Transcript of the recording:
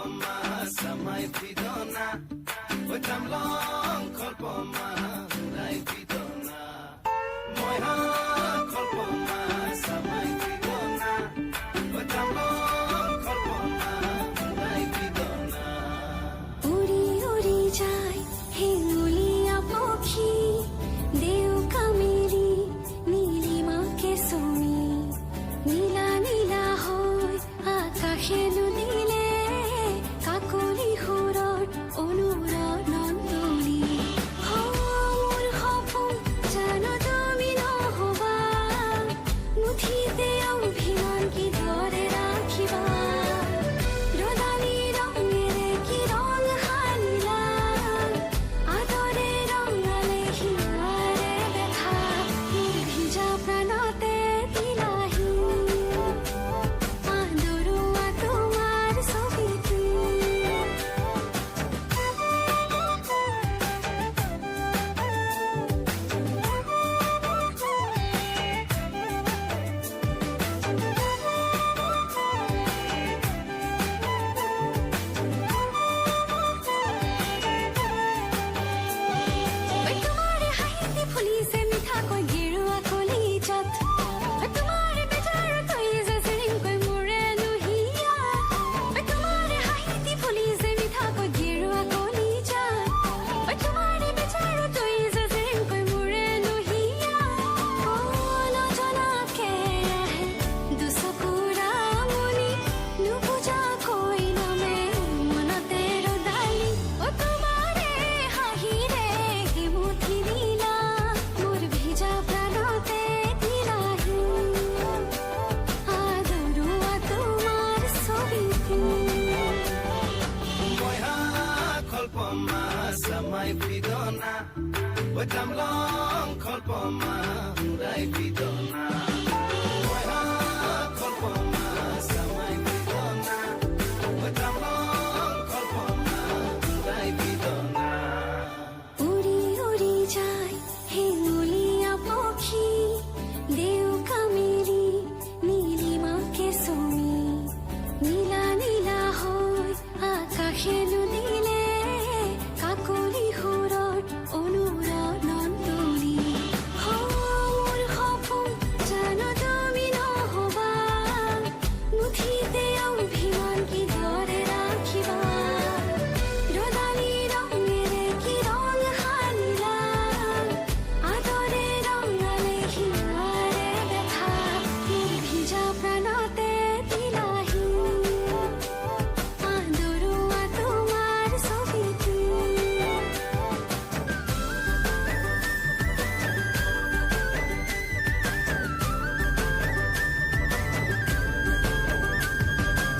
Samai fidona oi tamlong kholpoma rai fidona moi ha kholpoma samai fidona oi tamlong kholpoma rai fidona. উৰি উৰি যায় হেঙুলীয়া পক্ষী, ডেউকা মেলি নীলিমাকে চুমি। নীলা নীলা হৈ আকাশে দিলে কাকলি সুৰৰ অনুৰণন তুলি। মোৰ সপোন জানো তুমি নহবা, মুঠিতে অভিমান কিদৰে ৰাখিবা? ৰদালি ৰঙেৰে কি ৰং সানিলা, আদৰে ৰঙালে হিয়াৰে ব্যথা। মোৰ ভিজা প্ৰাণতে দিলাহি আদৰুৱা তোমাৰ ছবিটি। ঐ তোমাৰ হাঁহিতে ফুলিছে মিঠাকৈ গেৰুৱা কলিজাত। ঐ তোমাৰ বেজাৰতৈ যে চিৰিংকৈ মোৰে নুহিয়া। ঐ তোমাৰ হাঁহিতে ফুলিছে মিঠাকৈ গেৰুৱা কলিজাত। ঐ তোমাৰ বেজাৰতৈ যে চিৰিংকৈ মোৰে নুহিয়া। অ নজনাকে আহে দুচকুৰ আমনি, নুবুজাকৈ নামে মনতে ৰদালি। অ তোমাৰে হাঁহিৰে এমুঠি নীলা মোৰ ভিজা প্ৰাণতে দিলাহি আদৰুৱা তোমাৰ ছবিটি। Moi ha kholpoma samai fidona oi tamlong kholpoma rai fidona.